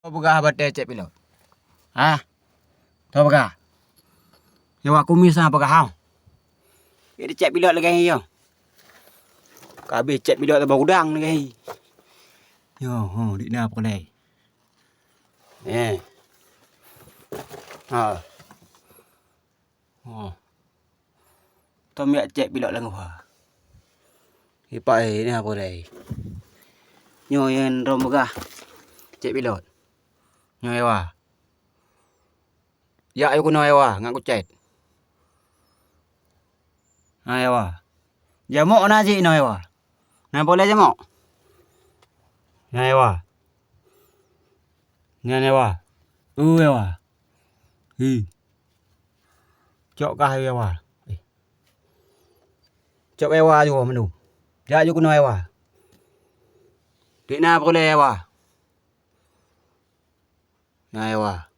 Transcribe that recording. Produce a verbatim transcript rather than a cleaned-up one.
Peugah batée cek pilot. Hah? Toh peugah. Nyoe kumis na peugah hau. Jadi cek pilot lagée nyoe. Ka habéh cek pilot teubang udang lagée. Yo, ho, dik na peulai. Eh. Ha. Oh. Tom yak cek pilot lam guha. Ipak eh, ni apa dai? Nyoe yang rom peugah. Cek pilot. Nyoe Ewa. Yak ayo kunoe Ewa, ngat kucet. Ha Ewa. Jamok na cik noe Ewa. Na boleh jamok. Na Ewa. Nyan Ewa. Uh Ewa. Hi. Cok kah Ewa. Eh. Cok Ewa juga mandum. Jak ju keunoe Ewa. Dik na peureulée Ewa. Na Ewa.